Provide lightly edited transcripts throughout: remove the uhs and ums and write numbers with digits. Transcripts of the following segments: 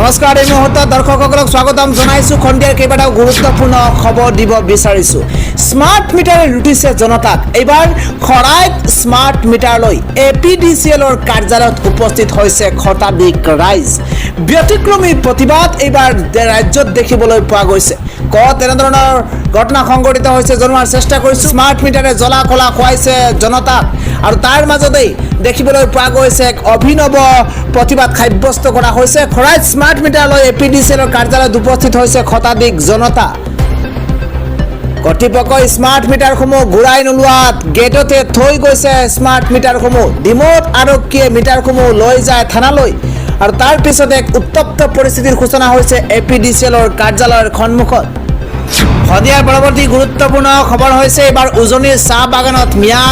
নমস্কাৰ, এই মুহূৰ্তত দৰ্শকসকলক স্বাগতম জনাইছোঁ। সন্ধিয়াৰ কেইবাটাও গুৰুত্বপূৰ্ণ খবৰ দিব বিচাৰিছোঁ। স্মাৰ্ট মিটাৰে লুটিছে জনতাক। এইবাৰ খৰাইত স্মাৰ্ট মিটাৰ লৈ এপিডিচিএলৰ কাৰ্যালয়ত উপস্থিত হৈছে শতাধিক ৰাইজ। ব্যতিক্ৰমী প্ৰতিবাদ এইবাৰ ৰাজ্যত দেখিবলৈ পোৱা গৈছে। ক'ত এনেধৰণৰ ঘটনা সংঘটিত হৈছে জনোৱাৰ চেষ্টা কৰিছোঁ। স্মাৰ্ট মিটাৰে জ্বলা কলা খুৱাইছে জনতাক আৰু তাৰ মাজতেই দেখিবলৈ পোৱা গৈছে এক অভিনৱ প্ৰতিবাদ সাব্যস্ত কৰা হৈছে। খৰাইত স্মাৰ্ট মিটাৰ লৈ এপিডিচিএলৰ কাৰ্যালয়ত উপস্থিত হৈছে শতাধিক জনতা। কৰ্তৃপক্ষই স্মাৰ্ট মিটাৰসমূহ ঘূৰাই নোলোৱাত গেটতে থৈ গৈছে স্মাৰ্ট মিটাৰসমূহ। ডিমৌত আৰক্ষীয়ে মিটাৰসমূহ লৈ যায় থানালৈ আৰু তাৰ পিছত এক উত্তপ্ত পৰিস্থিতিৰ সূচনা হৈছে এপিডিচিএলৰ কাৰ্যালয়ৰ সন্মুখত। সন্ধিয়াৰ পৰৱৰ্তী গুৰুত্বপূৰ্ণ খবৰ হৈছে, এইবাৰ উজনিৰ চাহ বাগানত মিয়া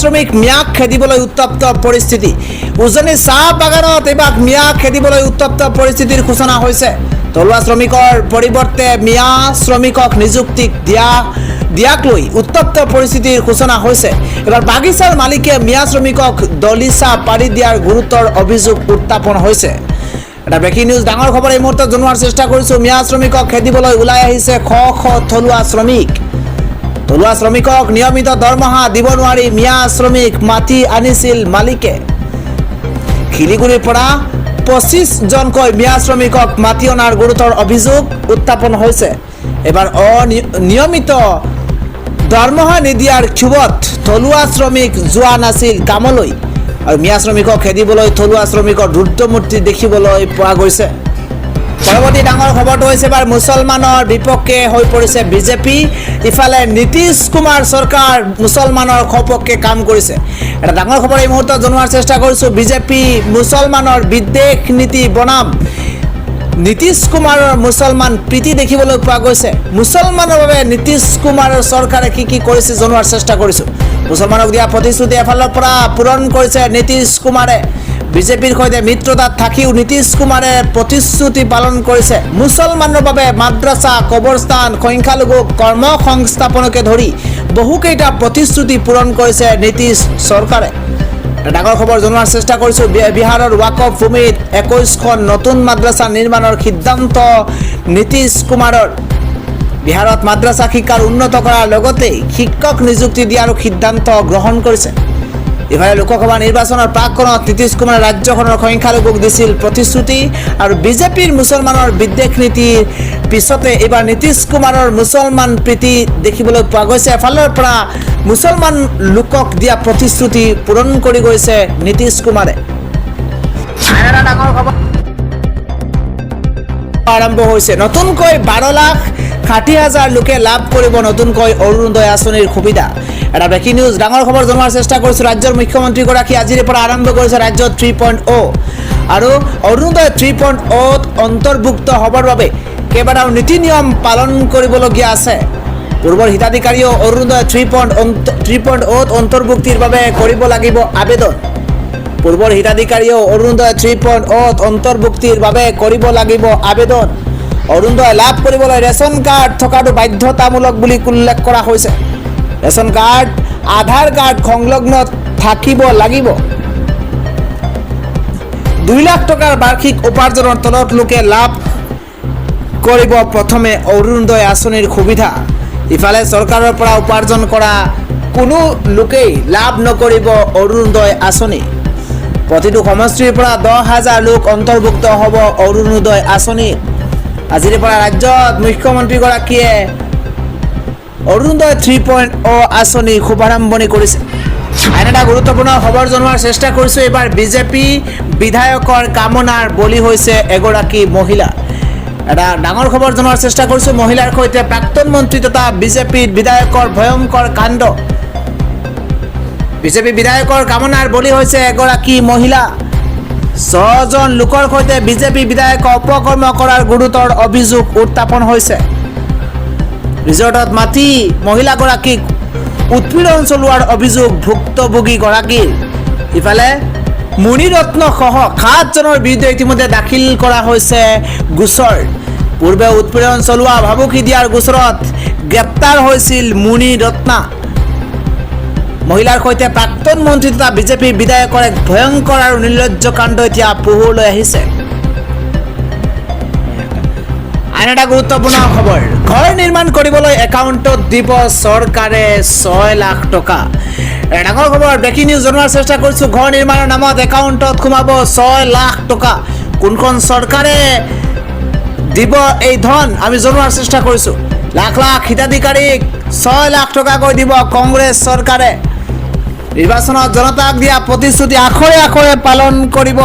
শ্ৰমিক মিয়াক খেদিবলৈ উত্তপ্ত পৰিস্থিতি। উজনি চাহ বাগানত এইবাৰ মিয়া খেদিবলৈ উত্তপ্ত পৰিস্থিতিৰ সূচনা হৈছে। থলুৱা শ্ৰমিকৰ পৰিৱৰ্তে মিয়া শ্ৰমিকক নিযুক্তি দিয়াক লৈ উত্তপ্ত পৰিস্থিতিৰ সূচনা হৈছে। এইবাৰ বাগিচাৰ মালিকে মিয়া শ্ৰমিকক দলিচা পাৰি দিয়াৰ গুৰুতৰ অভিযোগ উত্থাপন হৈছে। এটা ব্ৰেকিং নিউজ, ডাঙৰ খবৰ এই মুহূৰ্তত জনোৱাৰ চেষ্টা কৰিছোঁ। মিয়া শ্ৰমিকক খেদিবলৈ ওলাই আহিছে শ শ থলুৱা শ্ৰমিক। থলুৱা শ্ৰমিকক নিয়মিত দৰমহা দিব নোৱাৰি মিয়া শ্ৰমিক মাতি আনিছিল মালিকে। শিলিগুৰিৰ পৰা 25 জনকৈ মিয়া শ্ৰমিকক মাতি অনাৰ গুৰুতৰ অভিযোগ উত্থাপন হৈছে। এইবাৰ অনিয়মিত দৰমহা নিদিয়াৰ ক্ষোভত থলুৱা শ্ৰমিক যোৱা নাছিল কামলৈ আৰু মিয়া শ্ৰমিকক খেদিবলৈ থলুৱা শ্ৰমিকৰ ৰুদ্ৰমূৰ্তি দেখিবলৈ পোৱা গৈছে। পৰৱৰ্তী ডাঙৰ খবৰটো হৈছে, এবাৰ মুছলমানৰ বিপক্ষে হৈ পৰিছে বিজেপি। ইফালে নীতিশ কুমাৰ চৰকাৰ মুছলমানৰ সপক্ষে কাম কৰিছে। এটা ডাঙৰ খবৰ এই মুহূৰ্তত জনোৱাৰ চেষ্টা কৰিছোঁ। বিজেপি মুছলমানৰ বিদ্বেষ নীতি বনাম নীতিশ কুমাৰৰ মুছলমান প্ৰীতি দেখিবলৈ পোৱা গৈছে। মুছলমানৰ বাবে নীতিশ কুমাৰৰ চৰকাৰে কি কি কৰিছে জনোৱাৰ চেষ্টা কৰিছোঁ। মুছলমানক দিয়া প্ৰতিশ্ৰুতি এফালৰ পৰা পূৰণ কৰিছে নীতিশ কুমাৰে। বিজেপিৰ সৈতে মিত্ৰতাত থাকিও নীতিশ কুমাৰে প্ৰতিশ্ৰুতি পালন কৰিছে। মুছলমানৰ বাবে মাদ্ৰাছা, কবৰস্থান, সংখ্যালঘুক কৰ্ম সংস্থাপনকে ধৰি বহুকেইটা প্ৰতিশ্ৰুতি পূৰণ কৰিছে নীতিশ চৰকাৰে। এটা ডাঙৰ খবৰ জনোৱাৰ চেষ্টা কৰিছোঁ। বিহাৰৰ ৱাকফ ভূমিত 21খন নতুন মাদ্ৰাছা নিৰ্মাণৰ সিদ্ধান্ত নীতিশ কুমাৰৰ। বিহাৰত মাদ্ৰাছা শিক্ষাৰ উন্নত কৰাৰ লগতে শিক্ষক নিযুক্তি দিয়াৰো সিদ্ধান্ত গ্ৰহণ কৰিছে। ইফালে লোকসভা নিৰ্বাচনৰ প্ৰাকক্ষণত নীতিশ কুমাৰে ৰাজ্যখনৰ সংখ্যালঘুক দিছিল প্ৰতিশ্ৰুতি আৰু বিজেপিৰ মুছলমানৰ বিদ্বেষ নীতিৰ পিছতে এইবাৰ নীতিশ কুমাৰৰ মুছলমান প্ৰীতি দেখিবলৈ পোৱা গৈছে। এফালৰ পৰা মুছলমান লোকক দিয়া প্ৰতিশ্ৰুতি পূৰণ কৰি গৈছে নীতিশ কুমাৰে। আন এটা ডাঙৰ খবৰ আৰম্ভ হৈছে। নতুনকৈ 12 লাখ 60 হাজাৰ লোকে লাভ কৰিব নতুনকৈ অৰুণোদয় আঁচনিৰ সুবিধা। এটা ব্ৰেকিং নিউজ, ডাঙৰ খবৰ জনোৱাৰ চেষ্টা কৰিছোঁ। ৰাজ্যৰ মুখ্যমন্ত্ৰীগৰাকী আজিৰে পৰা আৰম্ভ কৰিছে ৰাজ্যত 3.0 আৰু অৰুণোদয় 3.0ত অন্তৰ্ভুক্ত হ'বৰ বাবে কেইবাটাও নীতি নিয়ম পালন কৰিবলগীয়া আছে। পূৰ্বৰ হিতাধিকাৰীয়েও অৰুণোদয় 3.0ত অন্তৰ্ভুক্তিৰ বাবে কৰিব লাগিব আবেদন। পূৰ্বৰ হিতাধিকাৰীয়েও অৰুণোদয় 3.0ত অন্তৰ্ভুক্তিৰ বাবে কৰিব লাগিব আবেদন। অৰুণোদয় লাভ কৰিবলৈ ৰেচন কাৰ্ড থকাটো বাধ্যতামূলক বুলি উল্লেখ কৰা হৈছে। ৰেচন কাৰ্ড, আধাৰ কাৰ্ড সংলগ্ন থাকিব লাগিব। 2 লাখ টকাৰ বাৰ্ষিক উপাৰ্জনৰ তলত লোকে লাভ কৰিব প্ৰথমে অৰুণোদয় আঁচনিৰ সুবিধা। ইফালে চৰকাৰৰ পৰা উপাৰ্জন কৰা কোনো লোকেই লাভ নকৰিব অৰুণোদয় আঁচনি। প্ৰতিটো সমষ্টিৰ পৰা 10 হাজাৰ লোক অন্তৰ্ভুক্ত হ'ব অৰুণোদয় আঁচনিত। আজিৰে পৰা ৰাজ্যত মুখ্যমন্ত্ৰীগৰাকীয়ে অৰুণোদয় 3.0 আঁচনি শুভাৰম্ভণি কৰিছে। আন এটা গুৰুত্বপূৰ্ণ খবৰ জনোৱাৰ চেষ্টা কৰিছোঁ। এইবাৰ বিজেপি বিধায়কৰ কামনাৰ বলি হৈছে এগৰাকী মহিলা। এটা ডাঙৰ খবৰ জনোৱাৰ চেষ্টা কৰিছোঁ। মহিলাৰ সৈতে প্ৰাক্তন মন্ত্ৰী তথা বিজেপিৰ বিধায়কৰ ভয়ংকৰ কাণ্ড। বিজেপি বিধায়কৰ কামনাৰ বলি হৈছে এগৰাকী মহিলা। ছজন লোকৰ সৈতে বিজেপি বিধায়ক অপকৰ্ম কৰাৰ গুৰুতৰ অভিযোগ উত্থাপন হৈছে। ৰিজৰ্টত মাতি মহিলাগৰাকীক উৎপীড়ন চলোৱাৰ অভিযোগ ভুক্তভোগীগৰাকীৰ। ইফালে মুনিৰত্নসহ সাতজনৰ বিৰুদ্ধে ইতিমধ্যে দাখিল কৰা হৈছে গোচৰ। পূৰ্বে উৎপীড়ন চলোৱা, ভাবুকি দিয়াৰ গোচৰত গ্ৰেপ্তাৰ হৈছিল মুনিৰত্না। মহিলাৰ সৈতে প্ৰাক্তন মন্ত্ৰী তথা বিজেপিৰ বিধায়কৰ এক ভয়ংকৰ আৰু নিৰ্লজ্জ কাণ্ড এতিয়া পোহৰলৈ আহিছে। আন এটা গুৰুত্বপূৰ্ণ খবৰ, ঘৰ নিৰ্মাণ কৰিবলৈ একাউণ্টত দিব চৰকাৰে 6 লাখ টকা। এটা ডাঙৰ খবৰ, ব্ৰেকিং নিউজ জনোৱাৰ চেষ্টা কৰিছোঁ। ঘৰ নিৰ্মাণৰ নামত একাউণ্টত সোমাব 6 লাখ টকা। কোনখন চৰকাৰে দিব এই ধন, আমি জনোৱাৰ চেষ্টা কৰিছোঁ। লাখ লাখ হিতাধিকাৰীক 6 লাখ টকাকৈ দিব কংগ্ৰেছ চৰকাৰে। নিৰ্বাচনত জনতাক দিয়া প্ৰতিশ্ৰুতি আখৰে আখৰে পালন কৰিব।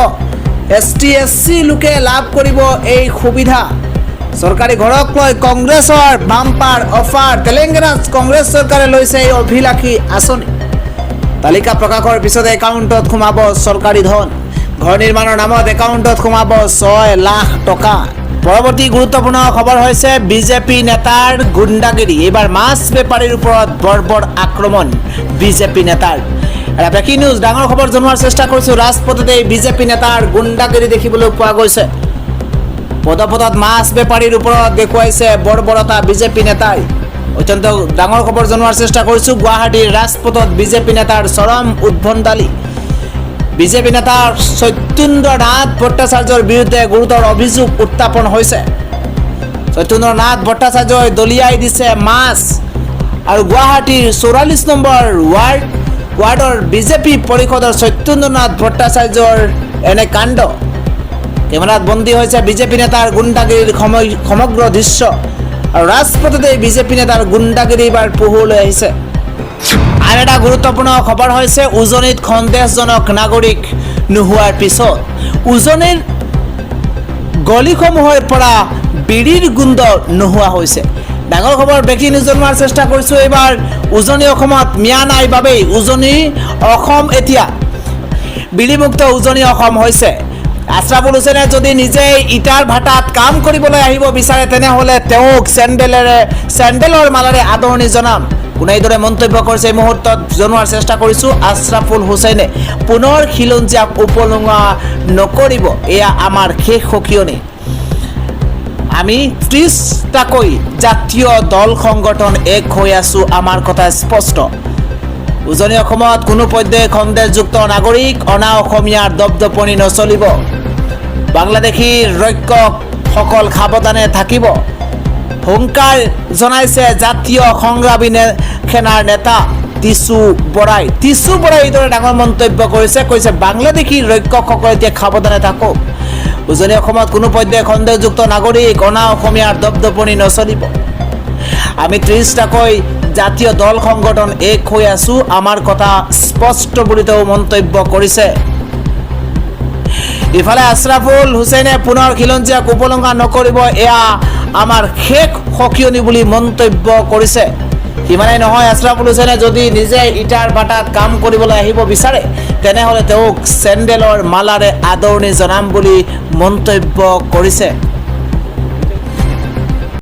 এছ টি, এছ চি লোকে লাভ কৰিব এই সুবিধা। চৰকাৰী ঘৰক লৈ কংগ্ৰেছৰ বাম্পাৰ অফাৰ। তেলেংগানাত কংগ্ৰেছ চৰকাৰে লৈছে এই অভিলাষী আঁচনি। তালিকা প্ৰকাশৰ পিছতে একাউণ্টত সোমাব চৰকাৰী ধন। ঘৰ নিৰ্মাণৰ নামত একাউণ্টত সোমাব 6 লাখ টকা। পৰৱৰ্তী গুৰুত্বপূৰ্ণ খবৰ হৈছে বিজেপি নেতাৰ গুণ্ডাগিৰি। এইবাৰ মাছ বেপাৰীৰ ওপৰত বৰ্বৰ আক্ৰমণ বিজেপি নেতাৰ। এটা ব্ৰেকিং নিউজ, ডাঙৰ খবৰ জনোৱাৰ চেষ্টা কৰিছোঁ। ৰাজপথতে বিজেপি নেতাৰ গুণ্ডাগিৰি দেখিবলৈ পোৱা গৈছে। পদপথত মাছ বেপাৰীৰ ওপৰত দেখুৱাইছে বৰ্বৰতা বিজেপি নেতাই। অত্যন্ত ডাঙৰ খবৰ জনোৱাৰ চেষ্টা কৰিছোঁ। গুৱাহাটীৰ ৰাজপথত বিজেপি নেতাৰ চৰম উদ্ভণ্ডালি। বিজেপি নেতা সত্যেন্দ্ৰ নাথ ভট্টাচাৰ্যৰ বিৰুদ্ধে গুৰুতৰ অভিযোগ উত্থাপন হৈছে। সত্যেন্দ্ৰ নাথ ভট্টাচাৰ্যই দলিয়াই দিছে মাছ আৰু গুৱাহাটীৰ 44 নম্বৰ ৱাৰ্ডৰ বিজেপি পৰিষদৰ সত্যেন্দ্ৰ নাথ ভট্টাচাৰ্যৰ এনে কাণ্ড। কেমেৰাত বন্দী হৈছে বিজেপি নেতাৰ গুণ্ডাগিৰিৰ সমগ্ৰ দৃশ্য আৰু ৰাজপথতে বিজেপি নেতাৰ গুণ্ডাগিৰি এইবাৰ পোহৰলৈ আহিছে। আন এটা গুৰুত্বপূৰ্ণ খবৰ হৈছে উজনিত সন্দেহজনক নাগৰিক নোহোৱাৰ পিছত উজনিৰ গলিসমূহৰ পৰা বিড়িৰ গোন্ধ নোহোৱা হৈছে। ডাঙৰ খবৰ, ব্ৰেকিং নিউজ জনোৱাৰ চেষ্টা কৰিছোঁ। এইবাৰ উজনি অসমত মিয়া নাই বাবেই উজনি অসম এতিয়া বিড়িমুক্ত উজনি অসম হৈছে। আশ্ৰাফুল হুছেইনে যদি নিজেই ইটাৰ ভাটাত কাম কৰিবলৈ আহিব বিচাৰে, তেনেহ'লে তেওঁক চেণ্ডেলৰ মালাৰে আদৰণি জনাম। কোনে এইদৰে মন্তব্য কৰিছে, এই মুহূৰ্তত জনোৱাৰ চেষ্টা কৰিছোঁ। আশ্ৰাফুল হুছেইনে পুনৰ খিলঞ্জীয়াক উপলুঙা নকৰিব, এয়া আমাৰ শেষ সকিয়নি। আমি 30টাকৈ জাতীয় দল সংগঠন এক হৈ আছোঁ, আমাৰ কথা স্পষ্ট। উজনি অসমত কোনো পধ্যে সন্দেহযুক্ত নাগৰিক, অনা অসমীয়াৰ দপদপনি নচলিব। বাংলাদেশীৰ ৰক্ষকসকল সাৱধানে থাকিব, হুংকাৰ জনাইছে জাতীয় সংগ্ৰামী সেনাৰ নেতা টিচু বৰাই। টিচু বৰাই এইদৰে ডাঙৰ মন্তব্য কৰিছে। কৈছে, বাংলাদেশী ৰক্ষকসকল এতিয়া সাৱধানে থাকক। উজনি অসমত কোনো পধ্যে সন্দেহযুক্ত নাগৰিক, অনা অসমীয়াৰ দপদপনি নচলিব। আমি 30টাকৈ জাতীয় দল সংগঠন এক হৈ আছোঁ, আমাৰ কথা স্পষ্ট বুলি তেওঁ মন্তব্য কৰিছে। ইফালে আশ্ৰাফুল হুছেইনে পুনৰ খিলঞ্জীয়াক উপলুঙা নকৰিব, এয়া আমাৰ শেষ সকিয়নি বুলি মন্তব্য কৰিছে। সিমানেই নহয়, আশ্ৰাফুল হুছেইনে যদি নিজে ইটাৰ ভাটাত কাম কৰিবলৈ আহিব বিচাৰে, তেনেহ'লে তেওঁক চেণ্ডেলৰ মালাৰে আদৰণি জনাম বুলি মন্তব্য কৰিছে।